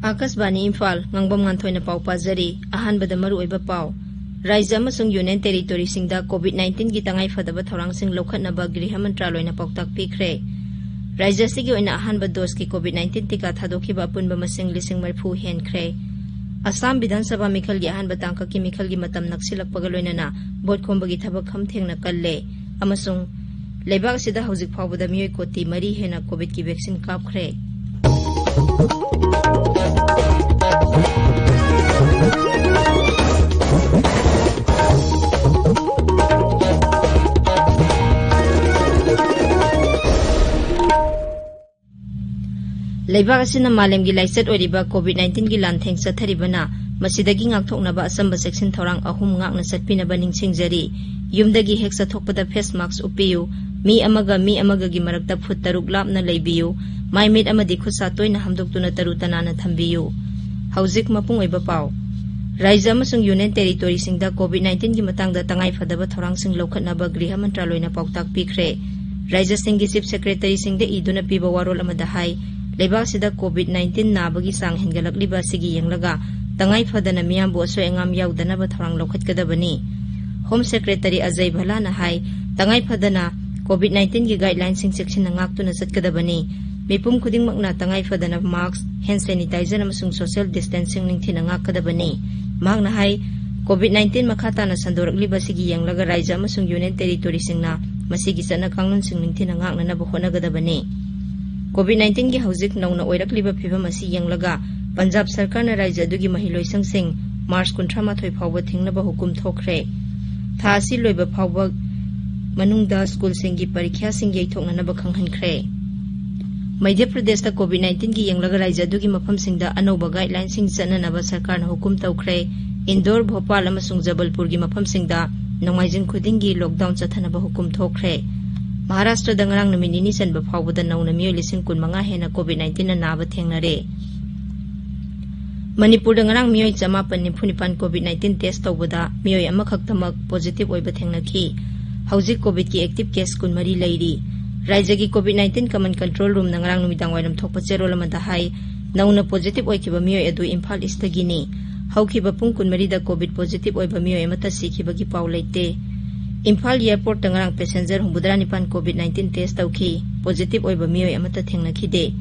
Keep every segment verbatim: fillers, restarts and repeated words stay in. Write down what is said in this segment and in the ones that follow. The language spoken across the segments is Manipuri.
ꯑꯥꯀꯥꯁꯕꯥꯅꯤ ꯏꯝꯐꯥꯜ, ꯉꯥꯡꯕꯝ ꯉꯥꯟꯊꯣꯏꯅ ꯄꯥꯎ ꯄꯥꯖꯔꯤ꯫ ꯑꯍꯥꯟꯕꯗ ꯃꯔꯨꯑꯣꯏꯕ ꯄꯥꯎ꯫ ꯔꯥꯖ꯭ꯌ ꯑꯃꯁꯨꯡ ꯌꯨꯅꯤꯌꯟ ꯇꯦꯔꯤꯇꯣꯔꯤꯁꯤꯡꯗ ꯀꯣꯚꯤꯗ ꯅꯥꯏꯟꯇꯤꯟꯒꯤ ꯇꯉꯥꯏ ꯐꯗꯕ ꯊꯧꯔꯥꯡꯁꯤꯡ ꯂꯧꯈꯠꯅꯕ ꯒ꯭ꯔꯤꯍ ꯃꯟꯇ꯭ꯔꯥꯂꯣꯏꯅ ꯄꯥꯎꯇꯥꯛ ꯄꯤꯈ꯭ꯔꯦ꯫ ꯔꯥꯖ꯭ꯌ ꯑꯁꯤꯒꯤ ꯑꯣꯏꯅ ꯑꯍꯥꯟꯕ ꯗꯣꯁꯀꯤ ꯀꯣꯚꯤꯗ ꯅꯥꯏꯟꯇꯤꯟ ꯇꯤꯀꯥ ꯊꯥꯗꯣꯛꯈꯤꯕ ꯑꯄꯨꯟꯕ ꯃꯁꯤꯡ ꯂꯤꯁꯤꯡ ꯃꯔꯤꯐꯨ ꯍꯦꯟꯈ꯭ꯔꯦ꯫ ꯑꯁꯥꯝ ꯕꯤꯙꯥꯟ ꯁꯚꯥ ꯃꯤꯈꯜꯒꯤ ꯑꯍꯥꯟꯕ ꯇꯥꯡꯀꯛꯀꯤ ꯃꯤꯈꯜꯒꯤ ꯃꯇꯝ ꯅꯛꯁꯤꯜꯂꯛꯄꯒ ꯂꯣꯏꯅꯅ ꯚꯣꯠ ꯈꯣꯝꯕꯒꯤ ꯊꯕꯛ ꯈꯝ ꯊꯦꯡꯅ ꯀꯜꯂꯦ꯫ ꯑꯃꯁꯨꯡ ꯂꯩꯕꯥꯛ ꯑꯁꯤꯗ ꯍꯧꯖꯤꯛ ꯐꯥꯎꯕꯗ ꯃꯤꯑꯣꯏ ꯀꯣꯇꯤ ꯃꯔꯤ ꯍꯦꯟꯅ ꯀꯣꯚꯤꯗꯀꯤ ꯚꯦꯛꯁꯤꯟ ꯀꯥꯞꯈ꯭ꯔꯦ꯫ ꯂꯩꯕꯥꯛ ꯑꯁꯤꯅ ꯃꯥꯂꯦꯝꯒꯤ ꯂꯥꯏꯆꯠ ꯑꯣꯏꯔꯤꯕ ꯀꯣꯚꯤꯗ ꯅꯥꯏꯟꯇꯤꯟꯒꯤ ꯂꯥꯟꯊꯦꯡ ꯆꯠꯊꯔꯤꯕꯅ, ꯃꯁꯤꯗꯒꯤ ꯉꯥꯛꯊꯣꯛꯅꯕ ꯑꯆꯝꯕ ꯆꯦꯛꯁꯤꯟ ꯊꯧꯔꯥꯡ ꯑꯍꯨꯝ ꯉꯥꯛꯅ ꯆꯠꯄꯤꯅꯕ ꯅꯤꯡꯁꯤꯡꯖꯔꯤ꯫ ꯌꯨꯝꯗꯒꯤ ꯍꯦꯛ ꯆꯠꯊꯣꯛꯄꯗ ꯐꯦꯁ ꯃꯥꯛꯁ ꯎꯞꯄꯤꯌꯨ꯫ ꯃꯤ ꯑꯃꯒ ꯃꯤ ꯑꯃꯒꯒꯤ ꯃꯔꯛꯇ ꯐꯨꯠ ꯇꯔꯨꯛ ꯂꯥꯞꯅ ꯂꯩꯕꯤꯌꯨ꯫ ꯃꯥꯏ ꯃꯤꯠ ꯑꯃꯗꯤ ꯈꯨꯠ ꯁꯥ ꯇꯣꯏꯅ ꯍꯥꯝꯗꯣꯛꯇꯨꯅ ꯇꯔꯨ ꯇꯅꯥꯟꯅ ꯊꯝꯕꯤꯌꯨ꯫ ꯍꯧꯖꯤꯛ ꯃꯄꯨꯡ ꯑꯣꯏꯕ ꯄꯥꯎ꯫ ꯔꯥꯖ꯭ꯌ ꯑꯃꯁꯨꯡ ꯌꯨꯅꯤꯌꯟ ꯇꯦꯔꯤꯇꯣꯔꯤꯁꯤꯡꯗ ꯀꯣꯚꯤꯗ ꯅꯥꯏꯟꯇꯤꯟꯒꯤ ꯃꯇꯥꯡꯗ ꯇꯉꯥꯏ ꯐꯗꯕ ꯊꯧꯔꯥꯡꯁꯤꯡ ꯂꯧꯈꯠꯅꯕ ꯒ꯭ꯔꯤꯍ ꯃꯟꯇ꯭ꯔꯥꯂꯣꯏꯅ ꯄꯥꯎꯇꯥꯛ ꯄꯤꯈ꯭ꯔꯦ꯫ ꯔꯥꯖ꯭ꯌꯁꯤꯡꯒꯤ ꯆꯤꯐ ꯁꯦꯀ꯭ꯔꯦꯇꯔꯤꯁꯤꯡꯗ ꯏꯗꯨꯅ ꯄꯤꯕ ꯋꯥꯔꯣꯜ ꯑꯃꯗ ꯍꯥꯏ, ꯂꯩꯕꯥꯛ ꯑꯁꯤꯗ ꯀꯣꯚꯤꯗ ꯅꯥꯏꯟꯇꯤꯟ ꯅꯥꯕꯒꯤ ꯆꯥꯡ ꯍꯦꯟꯒꯠꯂꯛꯂꯤꯕ ꯑꯁꯤꯒꯤ ꯌꯦꯡꯂꯒ, ꯇꯉꯥꯏ ꯐꯗꯅ ꯃꯤꯌꯥꯝꯕꯨ ꯑꯁꯣꯏ ꯑꯉꯥꯝ ꯌꯥꯎꯗꯅꯕ ꯊꯧꯔꯥꯡ ꯂꯧꯈꯠꯀꯗꯕꯅꯤ꯫ ꯍꯣꯝ ꯁꯦꯀ꯭ꯔꯦꯇꯔꯤ ꯑꯖꯌ ꯚꯂꯥꯅ ꯍꯥꯏ, ꯇꯉꯥꯏ ꯐꯗꯅ ꯀꯣꯚꯤꯗ ꯅꯥꯏꯟꯇꯤꯟꯒꯤ ꯒꯥꯏꯗꯂꯥꯏꯟꯁꯤꯡ ꯆꯦꯛꯁꯤꯟꯅ ꯉꯥꯛꯇꯨꯅ ꯆꯠꯀꯗꯕꯅꯤ꯫ ꯃꯤꯄꯨꯝ ꯈꯨꯗꯤꯡꯃꯛꯅ ꯇꯉꯥꯏ ꯐꯗꯅ ꯃꯥꯛꯁ, ꯍꯦꯟ ꯁꯦꯅꯤꯇꯥꯏꯖꯔ ꯑꯃꯁꯨꯡ ꯁꯣꯁꯤꯌꯦꯜ ꯗꯤꯁꯇꯦꯟꯁꯤꯡ ꯅꯤꯡꯊꯤꯅ ꯉꯥꯛꯀꯗꯕꯅꯤ꯫ ꯃꯍꯥꯛꯅ ꯍꯥꯏ, ꯀꯣꯚꯤꯗ ꯅꯥꯏꯟꯇꯤꯟ ꯃꯈꯥ ꯇꯥꯅ ꯁꯟꯗꯣꯔꯛꯂꯤꯕ ꯑꯁꯤꯒꯤ ꯌꯦꯡꯂꯒ ꯔꯥꯖ꯭ꯌ ꯑꯃꯁꯨꯡ ꯌꯨꯅꯤꯌꯟ ꯇꯦꯔꯤꯇꯣꯔꯤꯁꯤꯡꯅ ꯃꯁꯤꯒꯤ ꯆꯠꯅ ꯀꯥꯡꯂꯣꯟꯁꯤꯡ ꯅꯤꯡꯊꯤꯅ ꯉꯥꯛꯅꯅꯕ ꯍꯣꯠꯅꯒꯗꯕꯅꯤ꯫ ꯀꯣꯚꯤꯗ ꯅꯥꯏꯟꯇꯤꯟꯒꯤ ꯍꯧꯖꯤꯛ ꯅꯧꯅ ꯑꯣꯏꯔꯛꯂꯤꯕ ꯐꯤꯚꯝ ꯑꯁꯤ ꯌꯦꯡꯂꯒ, ꯄꯟꯖꯥꯕ ꯁꯔꯀꯥꯔꯅ ꯔꯥꯖ꯭ꯌ ꯑꯗꯨꯒꯤ ꯃꯍꯩꯂꯣꯏꯁꯪꯁꯤꯡ ꯃꯥꯔꯆ ꯀꯨꯟꯊ꯭ꯔꯥ ꯃꯥꯊꯣꯏ ꯐꯥꯎꯕ ꯊꯤꯡꯅꯕ ꯍꯨꯀꯨꯝ ꯊꯣꯛꯈ꯭ꯔꯦ꯫ ꯊꯥ ꯑꯁꯤ ꯂꯣꯏꯕ ꯐꯥꯎꯕ ꯃꯅꯨꯡꯗ ꯁ꯭ꯀꯨꯜꯁꯤꯡꯒꯤ ꯄꯔꯤꯈ꯭ꯌꯥꯁꯤꯡ ꯌꯩꯊꯣꯛꯅꯅꯕ ꯈꯪꯍꯟꯈ꯭ꯔꯦ꯫ ꯃꯙ꯭ꯌ ꯄ꯭ꯔꯗꯦꯁꯇ ꯀꯣꯚꯤꯗ ꯅꯥꯏꯟꯇꯤꯟꯒꯤ ꯌꯦꯡꯂꯒ ꯔꯥꯖ꯭ꯌ ꯑꯗꯨꯒꯤ ꯃꯐꯝꯁꯤꯡꯗ ꯑꯅꯧꯕ ꯒꯥꯏꯗꯂꯥꯏꯟꯁꯤꯡ ꯆꯠꯅꯅꯕ ꯁꯔꯀꯥꯔꯅ ꯍꯨꯀꯨꯝ ꯇꯧꯈ꯭ꯔꯦ꯫ ꯏꯟꯗꯣꯔ, ꯚꯣꯄꯥꯜ ꯑꯃꯁꯨꯡ ꯖꯕꯜꯄꯨꯔꯒꯤ ꯃꯐꯝꯁꯤꯡꯗ ꯅꯣꯡꯃꯥꯏꯖꯤꯡ ꯈꯨꯗꯤꯡꯒꯤ ꯂꯣꯛꯗꯥꯎꯟ ꯆꯠꯊꯅꯕ ꯍꯨꯀꯨꯝ ꯊꯣꯛꯈ꯭ꯔꯦ꯫ ꯃꯍꯥꯔꯥꯁꯇ꯭ꯔꯗ ꯉꯔꯥꯡ ꯅꯨꯃꯤꯠ ꯅꯤꯅꯤ ꯆꯟꯕ ꯐꯥꯎꯕꯗ ꯅꯧꯅ ꯃꯤꯑꯣꯏ ꯂꯤꯁꯤꯡ ꯀꯨꯟꯃꯉꯥ ꯍꯦꯟꯅ ꯀꯣꯚꯤꯗ ꯅꯥꯏꯟꯇꯤꯟꯅ ꯅꯥꯕ ꯊꯦꯡꯅꯔꯦ꯫ ꯃꯅꯤꯄꯨꯔꯗ ꯉꯔꯥꯡ ꯃꯤꯑꯣꯏ ꯆꯃꯥꯄꯟ ꯅꯤꯐꯨ ꯅꯤꯄꯥꯟ ꯀꯣꯚꯤꯗ ꯅꯥꯏꯟꯇꯤꯟ ꯇꯦꯁ ꯇꯧꯕꯗ ꯃꯤꯑꯣꯏ ꯑꯃꯈꯛꯇꯃꯛ ꯄꯣꯖꯤꯇꯤꯚ ꯑꯣꯏꯕ ꯊꯦꯡꯅꯈꯤ꯫ ꯍꯧꯖꯤꯛ ꯀꯣꯚꯤꯗꯀꯤ ꯑꯦꯛꯇꯤꯚ ꯀꯦꯁ ꯀꯨꯟꯃꯔꯤ ꯂꯩꯔꯤ꯫ ꯔꯥꯏꯖ꯭ꯌꯒꯤ COVID nineteen Command Control Roomꯅ ꯉꯔꯥꯡ ꯅꯨꯃꯤꯗꯥꯡ ꯋꯥꯏꯔꯝ ꯊꯣꯛꯄ ꯆꯦꯔꯣꯜ ꯑꯃꯗ ꯍꯥꯏ, ꯅꯧꯅ positive ꯑꯣꯏꯈꯤꯕ ꯃꯤꯑꯣꯏ ꯑꯗꯨ ꯏꯝꯐꯥꯜ ꯏꯁꯇꯒꯤꯅꯤ꯫ ꯍꯧꯈꯤꯕ ꯄꯨꯡ ꯀꯨꯟꯃꯔꯤꯗ COVID positive ꯑꯣꯏꯕ ꯃꯤꯑꯣꯏ ꯑꯃꯠꯇ ꯁꯤꯈꯤꯕꯒꯤ ꯄꯥꯎ ꯂꯩꯇꯦ꯫ ꯏꯝꯐꯥꯜ airportꯇ ꯉꯔꯥꯡ passenger ꯍꯨꯝꯐꯨꯇꯔꯥ ꯅꯤꯄꯥꯟ COVID nineteen test ꯇꯧꯈꯤ꯫ Positive ꯑꯣꯏꯕ ꯃꯤꯑꯣꯏ ꯑꯃꯠꯇ ꯊꯦꯡꯅꯈꯤꯗꯦ꯫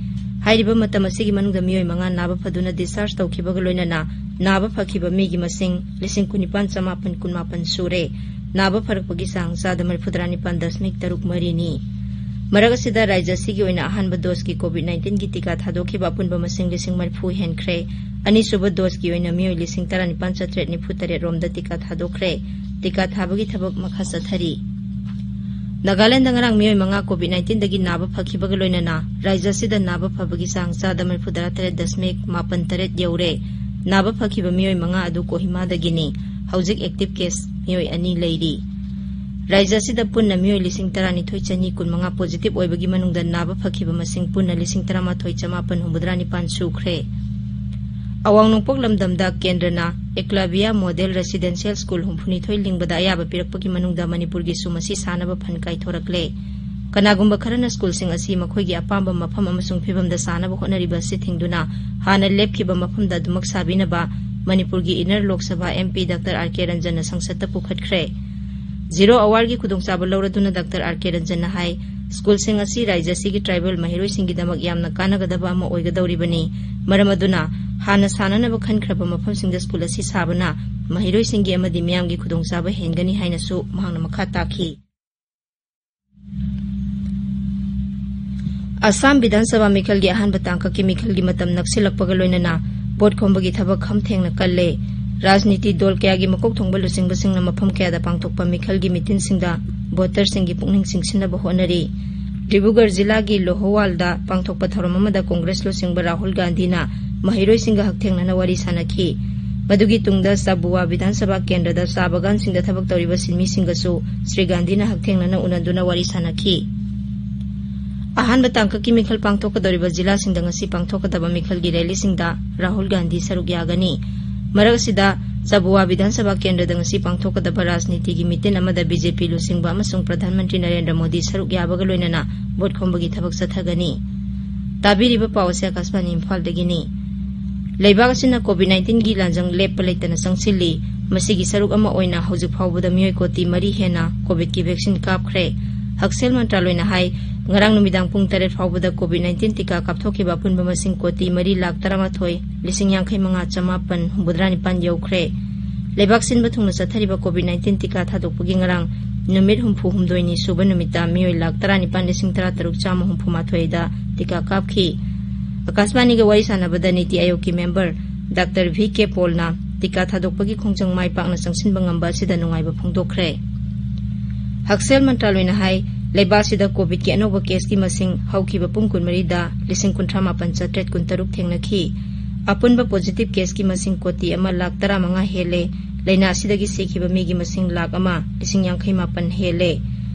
ꯍꯥꯏꯔꯤꯕ ꯃꯇꯝ ꯑꯁꯤꯒꯤ ꯃꯅꯨꯡꯗ ꯃꯤꯑꯣꯏ ꯃꯉꯥ ꯅꯥꯕ ꯐꯗꯨꯅ discharge ꯇꯧꯈꯤꯕꯒ ꯂꯣꯏꯅꯅ ꯅꯥꯕ ꯐꯈꯤꯕ ꯃꯤꯒꯤ ꯃꯁꯤꯡ ꯂꯤꯁꯤꯡ ꯀꯨꯟꯅꯤꯄꯥꯟ ꯆꯃꯥꯄꯟ ꯀꯨꯟꯃꯥꯄꯟ ꯁꯨꯔꯦ꯫ ꯅꯥꯕ ꯐꯔꯛꯄꯒꯤ ꯆꯥꯡ ꯆꯥꯗ ꯃꯔꯤꯐꯨꯇꯔꯥ ꯅꯤꯄꯥꯟ ꯗꯁꯃꯤꯛ ꯇꯔꯨꯛ ꯃꯔꯤꯅꯤ꯫ ꯃꯔꯛ ꯑꯁꯤꯗ ꯔꯥꯏꯖ꯭ꯌ ꯑꯁꯤꯒꯤ ꯑꯣꯏꯅ ꯑꯍꯥꯟꯕ doseꯀꯤ COVID nineteenꯒꯤ ꯇꯤꯀꯥ ꯊꯥꯗꯣꯛꯈꯤꯕ ꯑꯄꯨꯟꯕ ꯃꯁꯤꯡ ꯂꯤꯁꯤꯡ ꯃꯔꯤꯐꯨ ꯍꯦꯟꯈ꯭ꯔꯦ꯫ ꯑꯅꯤꯁꯨꯕ doseꯀꯤ ꯑꯣꯏꯅ ꯃꯤꯑꯣꯏ ꯂꯤꯁꯤꯡ ꯇꯔꯥꯅꯤꯄꯥꯟ ꯆꯥꯇ꯭ꯔꯦꯠ ꯅꯤꯐꯨ ꯇꯔꯦꯠ ꯔꯣꯝꯗ ꯇꯤꯀꯥ ꯊꯥꯗꯣꯛꯈ꯭ꯔꯦ꯫ ꯇꯤꯀꯥ ꯊꯥꯕꯒꯤ ꯊꯕꯛ ꯃꯈꯥ ꯆꯠꯊꯔꯤ꯫ ꯅꯥꯒꯥꯂꯦꯟꯗ ꯉꯔꯥꯡ ꯃꯤꯑꯣꯏ ꯃꯉꯥ COVID nineteenꯗꯒꯤ ꯅꯥꯕ ꯐꯈꯤꯕꯒ ꯂꯣꯏꯅꯅ ꯔꯥꯏꯖ꯭ꯌ ꯑꯁꯤꯗ ꯅꯥꯕ ꯐꯕꯒꯤ ꯆꯥꯡ ꯆꯥꯗ ꯃꯔꯤꯐꯨꯇꯔꯥ ꯇꯔꯦꯠ ꯗꯁꯃꯤꯛ ꯃꯥꯄꯟ ꯇꯔꯦꯠ ꯌꯧꯔꯦ꯫ ꯅꯥꯕ ꯐꯈꯤꯕ ꯃꯤꯑꯣꯏ ꯃꯉꯥ ꯑꯗꯨ ꯀꯣꯍꯤꯃꯥꯗꯒꯤꯅꯤ꯫ ꯍꯧꯖꯤꯛ active case ꯃꯤꯑꯣꯏ ꯑꯅꯤ ꯂꯩꯔꯤ꯫ ꯔꯥꯏꯖ꯭ꯌ ꯑꯁꯤꯗ ꯄꯨꯟꯅ ꯃꯤꯑꯣꯏ ꯂꯤꯁꯤꯡ ꯇꯔꯥꯅꯤꯊꯣꯏ ꯆꯅꯤ ꯀꯨꯟꯃꯉꯥ positive ꯑꯣꯏꯕꯒꯤ ꯃꯅꯨꯡꯗ ꯅꯥꯕ ꯐꯈꯤꯕ ꯃꯁꯤꯡ ꯄꯨꯟꯅ ꯂꯤꯁꯤꯡ ꯇꯔꯥꯃꯥꯊꯣꯏ ꯆꯃꯥꯄꯟ ꯍꯨꯝꯐꯨꯇꯔꯥ ꯅꯤꯄꯥꯟ ꯁꯨꯈ꯭ꯔꯦ꯫ ꯑꯋꯥꯡ ꯅꯣꯡꯄꯣꯛ ꯂꯝꯗꯝꯗ ꯀꯦꯟꯗ꯭ꯔꯅ Eklavya Model Residential School ꯍꯨꯝꯐꯨꯅꯤꯊꯣꯏ ꯂꯤꯡꯕꯗ ꯑꯌꯥꯕ ꯄꯤꯔꯛꯄꯒꯤ ꯃꯅꯨꯡꯗ ꯃꯅꯤꯄꯨꯔꯒꯤꯁꯨ ꯃꯁꯤ ꯁꯥꯅꯕ fund ꯀꯥꯏꯊꯣꯔꯛꯂꯦ꯫ ꯀꯅꯥꯒꯨꯝꯕ ꯈꯔꯅ schoolꯁꯤꯡ ꯑꯁꯤ ꯃꯈꯣꯏꯒꯤ ꯑꯄꯥꯝꯕ ꯃꯐꯝ ꯑꯃꯁꯨꯡ ꯐꯤꯕꯝꯗ ꯁꯥꯅꯕ ꯍꯣꯠꯅꯔꯤꯕ ꯑꯁꯤ ꯊꯤꯡꯗꯨꯅ ꯍꯥꯟꯅ ꯂꯦꯞꯈꯤꯕ ꯃꯐꯝꯗ ꯑꯗꯨꯃꯛ ꯁꯥꯕꯤꯅꯕ ꯃꯅꯤꯄꯨꯔꯒꯤ Inner Lok Sabha MP Doctor R K Ranjanꯅ ꯁꯪꯁꯠꯇ ꯄꯨꯈꯠꯈ꯭ꯔꯦ꯫ Zero hourꯒꯤ ꯈꯨꯗꯣꯡꯆꯥꯕ ꯂꯧꯔꯗꯨꯅ Doctor R K Ranjanꯅ ꯍꯥꯏ, schoolꯁꯤꯡ ꯑꯁꯤ ꯔꯥꯏꯖ꯭ꯌ ꯑꯁꯤꯒꯤ tribal ꯃꯍꯩꯔꯣꯏꯁꯤꯡꯒꯤꯗꯃꯛ ꯌꯥꯝꯅ ꯀꯥꯟꯅꯒꯗꯕ ꯑꯃ ꯑꯣꯏꯒꯗꯧꯔꯤꯕꯅꯤ꯫ ꯃꯔꯝ ꯑꯗꯨꯅ ꯍꯥꯟꯅ ꯁꯥꯅꯅꯕ ꯈꯟꯈ꯭ꯔꯕ ꯃꯐꯝꯁꯤꯡꯗ school ꯑꯁꯤ ꯁꯥꯕꯅ ꯃꯍꯩꯔꯣꯏꯁꯤꯡꯒꯤ ꯑꯃꯗꯤ ꯃꯤꯌꯥꯝꯒꯤ ꯈꯨꯗꯣꯡꯆꯥꯕ ꯍꯦꯟꯒꯅꯤ ꯍꯥꯏꯅꯁꯨ ꯃꯍꯥꯛꯅ ꯃꯈꯥ ꯇꯥꯈꯤ꯫ ꯑꯁꯥꯝ ꯕꯤꯙꯥꯟ ꯁꯚꯥ ꯃꯤꯈꯜꯒꯤ ꯑꯍꯥꯟꯕ ꯇꯥꯡꯀꯛꯀꯤ ꯃꯤꯈꯜꯒꯤ ꯃꯇꯝ ꯅꯛꯁꯤꯜꯂꯛꯄꯒ ꯂꯣꯏꯅꯅ vote ꯈꯣꯝꯕꯒꯤ ꯊꯕꯛ ꯈꯝ ꯊꯦꯡꯅ ꯀꯜꯂꯦ꯫ ꯔꯥꯖꯅꯤꯇꯤ ꯗꯣꯜ ꯀꯌꯥꯒꯤ ꯃꯀꯣꯛ ꯊꯣꯡꯕ ꯂꯨꯆꯤꯡꯕꯁꯤꯡꯅ ꯃꯐꯝ ꯀꯌꯥꯗ ꯄꯥꯡꯊꯣꯛꯄ ꯃꯤꯈꯜꯒꯤ meetingꯁꯤꯡꯗ voterꯁꯤꯡꯒꯤ ꯄꯨꯛꯅꯤꯡ ꯆꯤꯡꯁꯤꯟꯅꯕ ꯍꯣꯠꯅꯔꯤ꯫ ꯗꯤꯕ꯭ꯔꯨꯒꯔ ꯖꯤꯂꯥꯒꯤ ꯂꯣꯍꯣꯋꯥꯜꯗ ꯄꯥꯡꯊꯣꯛꯄ ꯊꯧꯔꯝ ꯑꯃꯗ ꯀꯣꯡꯒ꯭ꯔꯦꯁ ꯂꯨꯆꯤꯡꯕ ꯔꯥꯍꯨꯜ ꯒꯥꯟꯙꯤꯅ ꯃꯍꯩꯔꯣꯏꯁꯤꯡꯒ ꯍꯛꯊꯦꯡꯅꯅ ꯋꯥꯔꯤ ꯁꯥꯟꯅꯈꯤ꯫ ꯃꯗꯨꯒꯤ ꯇꯨꯡꯗ ꯆꯥꯕꯨꯋꯥ ꯕꯤꯙꯥꯟ ꯁꯚꯥ ꯀꯦꯟꯗ꯭ꯔꯗ ꯆꯥ ꯕꯒꯥꯟꯁꯤꯡꯗ ꯊꯕꯛ ꯇꯧꯔꯤꯕ ꯁꯤꯟꯃꯤꯁꯤꯡꯒꯁꯨ ꯁ꯭ꯔꯤ ꯒꯥꯟꯙꯤꯅ ꯍꯛꯊꯦꯡꯅꯅ ꯎꯅꯗꯨꯅ ꯋꯥꯔꯤ ꯁꯥꯟꯅꯈꯤ꯫ ꯑꯍꯥꯟꯕ ꯇꯥꯡꯀꯛꯀꯤ ꯃꯤꯈꯜ ꯄꯥꯡꯊꯣꯛꯀꯗꯧꯔꯤꯕ ꯖꯤꯂꯥꯁꯤꯡꯗ ꯉꯁꯤ ꯄꯥꯡꯊꯣꯛꯀꯗꯕ ꯃꯤꯈꯜꯒꯤ rallyꯁꯤꯡꯗ ꯔꯥꯍꯨꯜ ꯒꯥꯟꯙꯤ ꯁꯔꯨꯛ ꯌꯥꯒꯅꯤ꯫ ꯃꯔꯛ ꯑꯁꯤꯗ ꯆꯕꯨꯋꯥ ꯕꯤꯙꯥꯟ ꯁꯚꯥ ꯀꯦꯟꯗ꯭ꯔꯗ ꯉꯁꯤ ꯄꯥꯡꯊꯣꯛꯀꯗꯕ ꯔꯥꯖꯅꯤꯇꯤꯒꯤ ꯃꯤꯇꯤꯟ ꯑꯃꯗ ꯕꯤ ꯖꯦ ꯄꯤ ꯂꯨꯆꯤꯡꯕ ꯑꯃꯁꯨꯡ ꯄ꯭ꯔꯙꯥꯟ ꯃꯟꯇ꯭ꯔꯤ ꯅꯔꯦꯟꯗ꯭ꯔ ꯃꯣꯗꯤ ꯁꯔꯨꯛ ꯌꯥꯕꯒ ꯂꯣꯏꯅꯅ ꯚꯣꯠ ꯈꯣꯝꯕꯒꯤ ꯊꯕꯛ ꯆꯠꯊꯒꯅꯤ꯫ ꯇꯥꯕꯤꯔꯤꯕ ꯄꯥꯎ ꯑꯁꯤ ꯑꯀꯥꯁꯕꯥꯅꯤ ꯏꯝꯐꯥꯜꯗꯒꯤꯅꯤ꯫ ꯂꯩꯕꯥꯛ ꯑꯁꯤꯅ ꯀꯣꯚꯤꯗ ꯅꯥꯏꯟꯇꯤꯟꯒꯤ ꯂꯥꯟꯖꯪ ꯂꯦꯞꯄ ꯂꯩꯇꯅ ꯆꯪꯁꯤꯜꯂꯤ꯫ ꯃꯁꯤꯒꯤ ꯁꯔꯨꯛ ꯑꯃ ꯑꯣꯏꯅ ꯍꯧꯖꯤꯛ ꯐꯥꯎꯕꯗ ꯃꯤꯑꯣꯏ ꯀꯣꯇꯤ ꯃꯔꯤ ꯍꯦꯟꯅ ꯀꯣꯚꯤꯗꯀꯤ ꯚꯦꯛꯁꯤꯟ ꯀꯥꯞꯈ꯭ꯔꯦ꯫ ꯍꯛꯁꯦꯜ ꯃꯟꯇ꯭ꯔꯥꯂꯣꯏꯅ ꯍꯥꯏ, ꯉꯔꯥꯡ ꯅꯨꯃꯤꯗꯥꯡ ꯄꯨꯡ ꯇꯔꯦꯠ ꯐꯥꯎꯕꯗ ꯀꯣꯚꯤꯗ ꯅꯥꯏꯟꯇꯤꯟ ꯇꯤꯀꯥ ꯀꯥꯞꯊꯣꯛꯈꯤꯕ ꯑꯄꯨꯟꯕ ꯃꯁꯤꯡ ꯀꯣꯇꯤ ꯃꯔꯤ ꯂꯥꯈ ꯇꯔꯥꯃꯥꯊꯣꯏ ꯂꯤꯁꯤꯡ ꯌꯥꯡꯈꯩ ꯃꯉꯥ ꯆꯃꯥꯄꯟ ꯍꯨꯝꯐꯨꯇꯔꯥ ꯅꯤꯄꯥꯟ ꯌꯧꯈ꯭ꯔꯦ꯫ ꯂꯩꯕꯥꯛ ꯁꯤꯟꯕ ꯊꯨꯡꯅ ꯆꯠꯊꯔꯤꯕ ꯀꯣꯚꯤꯗ ꯅꯥꯏꯟꯇꯤꯟ ꯇꯤꯀꯥ ꯊꯥꯗꯣꯛꯄꯒꯤ ꯉꯔꯥꯡ ꯅꯨꯃꯤꯠ ꯍꯨꯝꯐꯨ ꯍꯨꯝꯗꯣꯏꯅꯤ ꯁꯨꯕ ꯅꯨꯃꯤꯠꯇ ꯃꯤꯑꯣꯏ ꯂꯥꯈ ꯇꯔꯥꯅꯤꯄꯥꯟ ꯂꯤꯁꯤꯡ ꯇꯔꯥꯇꯔꯨꯛ ꯆꯥꯝꯃ ꯍꯨꯝꯐꯨ ꯃꯥꯊꯣꯏꯗ ꯇꯤꯀꯥ ꯀꯥꯞꯈꯤ꯫ ꯑꯀꯥꯁꯕꯥꯅꯤꯒ ꯋꯥꯔꯤ ꯁꯥꯟꯅꯕꯗ ꯅꯤꯇꯤ ꯑꯥꯌꯣꯒꯀꯤ ꯃꯦꯝꯕꯔ ꯗꯥꯛꯇꯔ ꯚꯤ ꯀꯦ ꯄꯣꯜꯅ ꯇꯤꯀꯥ ꯊꯥꯗꯣꯛꯄꯒꯤ ꯈꯣꯡꯖꯪ ꯃꯥꯏ ꯄꯥꯛꯅ ꯆꯪꯁꯤꯟꯕ ꯉꯝꯕ ꯑꯁꯤꯗ ꯅꯨꯡꯉꯥꯏꯕ ꯐꯣꯡꯗꯣꯛꯈ꯭ꯔꯦ꯫ ꯍꯛꯁꯦꯜ ꯃꯟꯇ꯭ꯔꯥꯂꯣꯏꯅ ꯍꯥꯏ, ꯂꯩꯕꯥꯛ ꯑꯁꯤꯗ ꯀꯣꯚꯤꯗꯀꯤ ꯑꯅꯧꯕ ꯀꯦꯁꯀꯤ ꯃꯁꯤꯡ ꯍꯧꯈꯤꯕ ꯄꯨꯡ ꯀꯨꯟꯃꯔꯤꯗ ꯂꯤꯁꯤꯡ ꯀꯨꯟꯊ꯭ꯔꯥ ꯃꯥꯄꯟ ꯆꯥꯇ꯭ꯔꯦꯠ ꯀꯨꯟꯇꯔꯨꯛ ꯊꯦꯡꯅꯈꯤ꯫ ꯑꯄꯨꯟꯕ ꯄꯣꯖꯤꯇꯤꯚ ꯀꯦꯁꯀꯤ ꯃꯁꯤꯡ ꯀꯣꯇꯤ ꯑꯃ ꯂꯥꯈ ꯇꯔꯥꯃꯉꯥ ꯍꯦꯜꯂꯦ꯫ ꯂꯥꯏꯅꯥ ꯑꯁꯤꯗꯒꯤ ꯁꯤꯈꯤꯕ ꯃꯤꯒꯤ ꯃꯁꯤꯡ ꯂꯥꯈ ꯑꯃ ꯂꯤꯁꯤꯡ ꯌꯥꯡꯈꯩ ꯃꯥꯄꯟ ꯍꯦꯜꯂꯦ꯫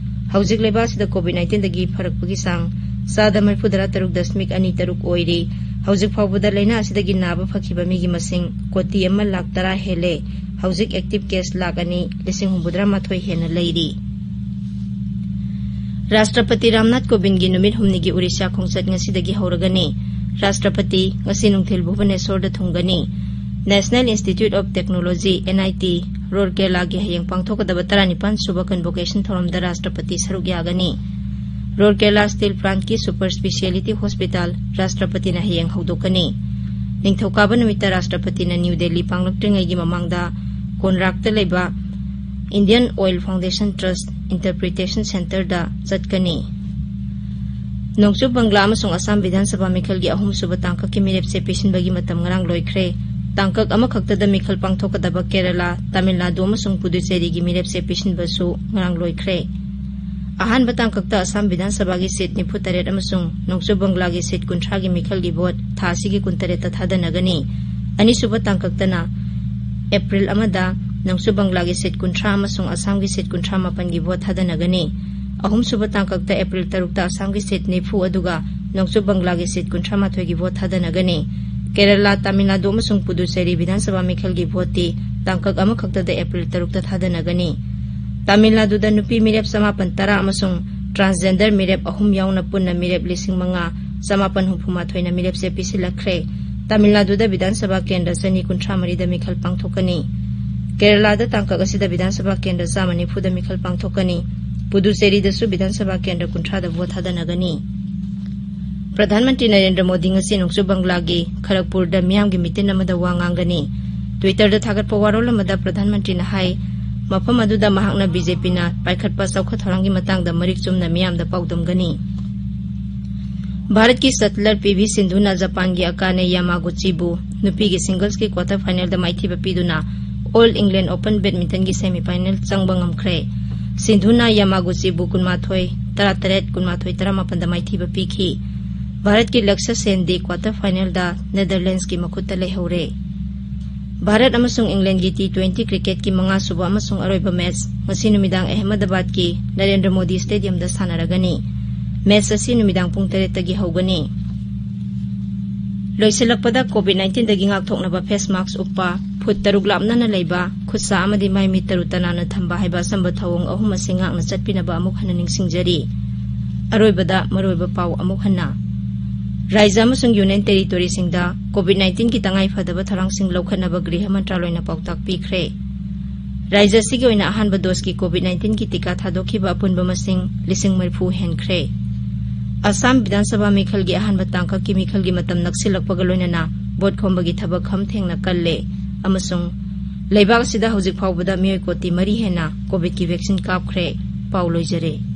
ꯍꯧꯖꯤꯛ ꯂꯩꯕꯥꯛ ꯑꯁꯤꯗ ꯀꯣꯚꯤꯗ ꯅꯥꯏꯟꯇꯤꯟꯗꯒꯤ ꯐꯔꯛꯄꯒꯤ ꯆꯥꯡ ꯆꯥꯗ ꯃꯔꯤꯐꯨꯇꯔꯥ ꯇꯔꯨꯛ ꯗꯁꯃꯤꯛ ꯑꯅꯤ ꯇꯔꯨꯛ ꯑꯣꯏꯔꯤ꯫ ꯍꯧꯖꯤꯛ ꯐꯥꯎꯕꯗ ꯂꯥꯏꯅꯥ ꯑꯁꯤꯗꯒꯤ ꯅꯥꯕ ꯐꯈꯤꯕ ꯃꯤꯒꯤ ꯃꯁꯤꯡ ꯀꯣꯇꯤ ꯑꯃ ꯂꯥꯈ ꯇꯔꯥ ꯍꯦꯜꯂꯦ꯫ ꯍꯧꯖꯤꯛ ꯑꯦꯛꯇꯤꯚ ꯀꯦꯁ ꯂꯥꯈ ꯑꯅꯤ ꯂꯤꯁꯤꯡ ꯍꯨꯝꯐꯨꯇꯔꯥ ꯃꯥꯊꯣꯏ ꯍꯦꯟꯅ ꯂꯩꯔꯤ꯫ ꯔꯥꯁꯇ꯭ꯔꯄꯇꯤ ꯔꯥꯝꯅꯥꯊ ꯀꯣꯕꯤꯟꯗꯒꯤ ꯅꯨꯃꯤꯠ ꯍꯨꯝꯅꯤꯒꯤ ꯑꯣꯔꯤꯁꯥ ꯈꯣꯡꯆꯠ ꯉꯁꯤꯗꯒꯤ ꯍꯧꯔꯒꯅꯤ꯫ ꯔꯥꯁꯇ꯭ꯔꯄꯇꯤ ꯉꯁꯤ ꯅꯨꯡꯊꯤꯜ ꯚꯨꯕꯅꯦꯁꯣꯔꯗ ꯊꯨꯡꯒꯅꯤ꯫ National Institute of Technology, N I T, ꯔꯣꯔꯀꯦꯂꯥꯒꯤ ꯍꯌꯦꯡ ꯄꯥꯡꯊꯣꯛꯀꯗꯕ ꯇꯔꯥꯅꯤꯄꯥꯟ ꯁꯨꯕ ꯀꯟꯚꯣꯀꯦꯁꯟ ꯊꯧꯔꯝꯗ ꯔꯥꯁꯇ꯭ꯔꯄꯇꯤ ꯁꯔꯨꯛ ꯌꯥꯒꯅꯤ꯫ ꯔꯣꯔꯀꯦꯂꯥ ꯁ꯭ꯇꯤꯜ ꯄ꯭ꯂꯥꯟꯠꯀꯤ ꯁꯨꯄꯔ ꯁ꯭ꯄꯤꯁꯤꯌꯦꯂꯤꯇꯤ ꯍꯣꯁꯄꯤꯇꯥꯜ ꯔꯥꯁꯇ꯭ꯔꯄꯇꯤꯅ ꯍꯌꯦꯡ ꯍꯧꯗꯣꯛꯀꯅꯤ꯫ ꯅꯤꯡꯊꯧꯀꯥꯕ ꯅꯨꯃꯤꯠꯇ ꯔꯥꯁꯇ꯭ꯔꯄꯇꯤꯅ ꯅ꯭ꯌꯨ ꯗꯦꯜꯂꯤ ꯄꯥꯡꯂꯛꯇ꯭ꯔꯤꯉꯩꯒꯤ ꯃꯃꯥꯡꯗ ꯀꯣꯟꯔꯥꯛꯇ ꯂꯩꯕ Indian Oil Foundation Trust Interpretation Centreꯗ ꯆꯠꯀꯅꯤ꯫ ꯅꯣꯡꯆꯨꯞ ꯕꯪꯒ꯭ꯂꯥ ꯑꯃꯁꯨꯡ ꯑꯁꯥꯝ ꯕꯤꯙꯥꯟ ꯁꯚꯥ ꯃꯤꯈꯜꯒꯤ ꯑꯍꯨꯝꯁꯨꯕ ꯇꯥꯡꯀꯛꯀꯤ ꯃꯤꯔꯦꯞꯆꯦ ꯄꯤꯁꯤꯟꯕꯒꯤ ꯃꯇꯝ ꯉꯔꯥꯡ ꯂꯣꯏꯈ꯭ꯔꯦ꯫ ꯇꯥꯡꯀꯛ ꯑꯃꯈꯛꯇꯗ ꯃꯤꯈꯜ ꯄꯥꯡꯊꯣꯛꯀꯗꯕ ꯀꯦꯔꯂꯥ, ꯇꯥꯃꯤꯜ ꯅꯥꯗꯨ ꯑꯃꯁꯨꯡ ꯄꯨꯗꯨꯆꯦꯔꯤꯒꯤ ꯃꯤꯔꯦꯞꯆꯦ ꯄꯤꯁꯤꯟꯕꯁꯨ ꯉꯔꯥꯡ ꯂꯣꯏꯈ꯭ꯔꯦ꯫ ꯑꯍꯥꯟꯕ ꯇꯥꯡꯀꯛꯇ ꯑꯁꯥꯝ ꯕꯤꯙꯥꯟ ꯁꯚꯥꯒꯤ ꯁꯤꯠ ꯅꯤꯐꯨꯇꯔꯦꯠ ꯑꯃꯁꯨꯡ ꯅꯣꯡꯆꯨꯞ ꯕꯪꯒ꯭ꯂꯥꯒꯤ ꯁꯤꯠ ꯀꯨꯟꯊ꯭ꯔꯥꯒꯤ ꯃꯤꯈꯜꯒꯤ ꯚꯣꯠ ꯊꯥ ꯑꯁꯤꯒꯤ ꯀꯨꯟꯇꯔꯦꯠꯇ ꯊꯥꯗꯅꯒꯅꯤ꯫ ꯑꯅꯤꯁꯨꯕ ꯇꯥꯡꯀꯛꯇꯅ ꯑꯦꯄ꯭ꯔꯤꯜ ꯑꯃꯗ ꯅꯣꯡꯆꯨꯞ ꯕꯪꯒ꯭ꯂꯥꯒꯤ ꯁꯤꯠ ꯀꯨꯟꯊ꯭ꯔꯥ ꯑꯃꯁꯨꯡ ꯑꯁꯥꯝꯒꯤ ꯁꯤꯠ ꯀꯨꯟꯊ꯭ꯔꯥ ꯃꯥꯄꯟꯒꯤ ꯚꯣꯠ ꯊꯥꯗꯅꯒꯅꯤ꯫ ꯑꯍꯨꯝꯁꯨꯕ ꯇꯥꯡꯀꯛꯇ ꯑꯦꯄ꯭ꯔꯤꯜ ꯇꯔꯨꯛꯇ ꯑꯁꯥꯝꯒꯤ ꯁꯤꯠ ꯅꯤꯐꯨ ꯑꯗꯨꯒ ꯅꯣꯡꯆꯨꯞ ꯕꯪꯒ꯭ꯂꯥꯒꯤ ꯁꯤꯠ ꯀꯨꯟꯊ꯭ꯔꯥ ꯃꯥꯊꯣꯏꯒꯤ ꯚꯣꯠ ꯊꯥꯗꯅꯒꯅꯤ꯫ ꯀꯦꯔꯂꯥ, ꯇꯥꯃꯤꯜ ꯅꯥꯗꯨ ꯑꯃꯁꯨꯡ ꯄꯨꯗꯨꯆꯦꯔꯤ ꯕꯤꯙꯥꯟ ꯁꯚꯥ ꯃꯤꯈꯜꯒꯤ ꯚꯣꯠꯇꯤ ꯇꯥꯡꯀꯛ ꯑꯃꯈꯛꯇꯗ ꯑꯦꯄ꯭ꯔꯤꯜ ꯇꯔꯨꯛꯇ ꯊꯥꯗꯅꯒꯅꯤ꯫ ꯇꯥꯃꯤꯜ ꯅꯥꯗꯨꯗ ꯅꯨꯄꯤ ꯃꯤꯔꯦꯞ ꯆꯃꯥꯄꯟ ꯇꯔꯥ ꯑꯃꯁꯨꯡ transgender ꯃꯤꯔꯦꯞ ꯑꯍꯨꯝ ꯌꯥꯎꯅ ꯄꯨꯟꯅ ꯃꯤꯔꯦꯞ ꯂꯤꯁꯤꯡ ꯃꯉꯥ ꯆꯃꯥꯄꯟ ꯍꯨꯝꯐꯨ ꯃꯥꯊꯣꯏꯅ ꯃꯤꯔꯦꯞꯆꯦ ꯄꯤꯁꯤꯜꯂꯛꯈ꯭ꯔꯦ꯫ ꯇꯥꯃꯤꯜ ꯅꯥꯗꯨꯗ ꯕꯤꯙꯥꯟ ꯁꯚꯥ ꯀꯦꯟꯗ꯭ꯔ ꯆꯅꯤ ꯀꯨꯟꯊ꯭ꯔꯥ ꯃꯔꯤꯗ ꯃꯤꯈꯜ ꯄꯥꯡꯊꯣꯛꯀꯅꯤ꯫ ꯀꯦꯔꯂꯥꯗ ꯇꯥꯡꯀꯛ ꯑꯁꯤꯗ ꯕꯤꯙꯥꯟ ꯁꯚꯥ ꯀꯦꯟꯗ꯭ꯔ ꯆꯥꯝꯃ ꯅꯤꯐꯨꯗ ꯃꯤꯈꯜ ꯄꯥꯡꯊꯣꯛꯀꯅꯤ꯫ ꯄꯨꯗꯨꯆꯦꯔꯤꯗꯁꯨ ꯕꯤꯙꯥꯟ ꯁꯚꯥ ꯀꯦꯟꯗ꯭ꯔ ꯀꯨꯟꯊ꯭ꯔꯥꯗ ꯚꯣꯠ ꯊꯥꯗꯅꯒꯅꯤ꯫ ꯄ꯭ꯔꯙꯥꯟ ꯃꯟꯇ꯭ꯔꯤ ꯅꯔꯦꯟꯗ꯭ꯔ ꯃꯣꯗꯤ ꯉꯁꯤ ꯅꯣꯡꯆꯨꯞ ꯕꯪꯒ꯭ꯂꯥꯒꯤ ꯈꯔꯒꯄꯨꯔꯗ ꯃꯤꯌꯥꯝꯒꯤ ꯃꯤꯇꯤꯟ ꯑꯃꯗ ꯋꯥ ꯉꯥꯡꯒꯅꯤ꯫ Twitter-ꯗ ꯊꯥꯒꯠꯄ ꯋꯥꯔꯣꯜ ꯑꯃꯗ ꯄ꯭ꯔꯙꯥꯟ ꯃꯟꯇ꯭ꯔꯤꯅ ꯍꯥꯏ, ꯃꯐꯝ ꯑꯗꯨꯗ ꯃꯍꯥꯛꯅ ꯕꯤ ꯖꯦ ꯄꯤꯅ ꯄꯥꯏꯈꯠꯄ ꯆꯥꯎꯈꯠ ꯊꯧꯔꯥꯡꯒꯤ ꯃꯇꯥꯡꯗ ꯃꯔꯤꯛ ꯆꯨꯝꯅ ꯃꯤꯌꯥꯝꯗ ꯄꯥꯎꯗꯝꯒꯅꯤ꯫ ꯚꯥꯔꯠꯀꯤ ꯁꯠꯂꯔ ꯄꯤ ꯚꯤ ꯁꯤꯟꯙꯨꯅ ꯖꯄꯥꯟꯒꯤ ꯑꯀꯥꯅꯦ ꯌꯥꯃꯥꯒꯨꯆꯤꯕꯨ ꯅꯨꯄꯤꯒꯤ ꯁꯤꯡꯒꯜꯁꯀꯤ quarter final-ꯗ ꯃꯥꯏꯊꯤꯕ ꯄꯤꯗꯨꯅ All England Open Badminton-ꯒꯤ semi final ꯆꯪꯕ ꯉꯝꯈ꯭ꯔꯦ꯫ ꯁꯤꯟꯙꯨꯅ ꯌꯥꯃꯥꯒꯨꯆꯤꯕꯨ ꯀꯨꯟꯃꯥꯊꯣꯏ, ꯇꯔꯥꯇꯔꯦꯠ, ꯀꯨꯟꯃꯥꯊꯣꯏ, ꯇꯔꯥꯃꯥꯄꯟꯗ ꯃꯥꯏꯊꯤꯕ ꯄꯤꯈꯤ꯫ ꯚꯥꯔꯠꯀꯤ ꯂꯛꯁ ꯁꯦꯟꯗꯤ quarter final-ꯗ ꯅꯦꯗꯔꯂꯦꯟꯁꯀꯤ ꯃꯈꯨꯠꯇ ꯂꯩꯍꯧꯔꯦ꯫ ꯚꯥꯔꯠ ꯑꯃꯁꯨꯡ ꯏꯪꯂꯦꯟꯒꯤ T twenty cricket-ꯀꯤ ꯃꯉꯥꯁꯨꯕ ꯑꯃꯁꯨꯡ ꯑꯔꯣꯏꯕ match ꯉꯁꯤ ꯅꯨꯃꯤꯗꯥꯡ ꯑꯍꯃꯗꯕꯥꯗꯀꯤ ꯅꯔꯦꯟꯗ꯭ꯔ ꯃꯣꯗꯤ Stadium-ꯗ ꯁꯥꯟꯅꯔꯒꯅꯤ꯫ Match ꯑꯁꯤ ꯅꯨꯃꯤꯗꯥꯡ ꯄꯨꯡ ꯇꯔꯦꯠꯇꯒꯤ ꯍꯧꯒꯅꯤ꯫ ꯂꯣꯏꯁꯤꯜꯂꯛꯄꯗ, COVID nineteen-ꯗꯒꯤ ꯉꯥꯛꯊꯣꯛꯅꯕ face mask ꯎꯞꯄ, ꯐꯨꯠ ꯇꯔꯨꯛ ꯂꯥꯞꯅꯅ ꯂꯩꯕ, ꯈꯨꯠꯁꯥ ꯑꯃꯗꯤ ꯃꯥꯏ ꯃꯤꯠ ꯇꯔꯨ ꯇꯅꯥꯟꯅ ꯊꯝꯕ ꯍꯥꯏꯕ ꯑꯆꯝꯕ ꯊꯧꯑꯣꯡ ꯑꯍꯨꯝ ꯑꯁꯤ ꯉꯥꯛꯅ ꯆꯠꯄꯤꯅꯕ ꯑꯃꯨꯛ ꯍꯟꯅ ꯅꯤꯡꯁꯤꯡꯖꯔꯤ꯫ ꯑꯔꯣꯏꯕꯗ ꯃꯔꯨꯑꯣꯏꯕ ꯄꯥꯎ ꯑꯃꯨꯛ ꯍꯟꯅ꯫ ꯔꯥꯖ꯭ꯌ ꯑꯃꯁꯨꯡ Union Territory-ꯁꯤꯡꯗ COVID nineteen-ꯒꯤ ꯇꯉꯥꯏ ꯐꯗꯕ ꯊꯧꯔꯥꯡꯁꯤꯡ ꯂꯧꯈꯠꯅꯕ ꯒ꯭ꯔꯤꯍ ꯃꯟꯇ꯭ꯔꯥꯂꯣꯏꯅ ꯄꯥꯎꯇꯥꯛ ꯄꯤꯈ꯭ꯔꯦ꯫ ꯔꯥꯖ꯭ꯌ ꯑꯁꯤꯒꯤ ꯑꯣꯏꯅ ꯑꯍꯥꯟꯕ dose-ꯀꯤ COVID nineteen-ꯒꯤ ꯇꯤꯀꯥ ꯊꯥꯗꯣꯛꯈꯤꯕ ꯑꯄꯨꯟꯕ ꯃꯁꯤꯡ ꯂꯤꯁꯤꯡ ꯃꯔꯤꯐꯨ ꯍꯦꯟꯈ꯭ꯔꯦ꯫ ꯑꯁꯥꯝ ꯕꯤꯙꯥꯟ ꯁꯚꯥ ꯃꯤꯈꯜꯒꯤ ꯑꯍꯥꯟꯕ ꯇꯥꯡꯀꯛꯀꯤ ꯃꯤꯈꯜꯒꯤ ꯃꯇꯝ ꯅꯛꯁꯤꯜꯂꯛꯄꯒ ꯂꯣꯏꯅꯅ ꯚꯣꯠ ꯈꯣꯝꯕꯒꯤ ꯊꯕꯛ ꯈꯝ ꯊꯦꯡꯅ ꯀꯜꯂꯦ ꯑꯃꯁꯨꯡ ꯂꯩꯕꯥꯛ ꯑꯁꯤꯗ ꯍꯧꯖꯤꯛ ꯐꯥꯎꯕꯗ ꯃꯤꯑꯣꯏ ꯀꯣꯇꯤ ꯃꯔꯤ ꯍꯦꯟꯅ COVID-ꯀꯤ vaccine ꯀꯥꯞꯈ꯭ꯔꯦ꯫ ꯄꯥꯎ ꯂꯣꯏꯖꯔꯦ꯫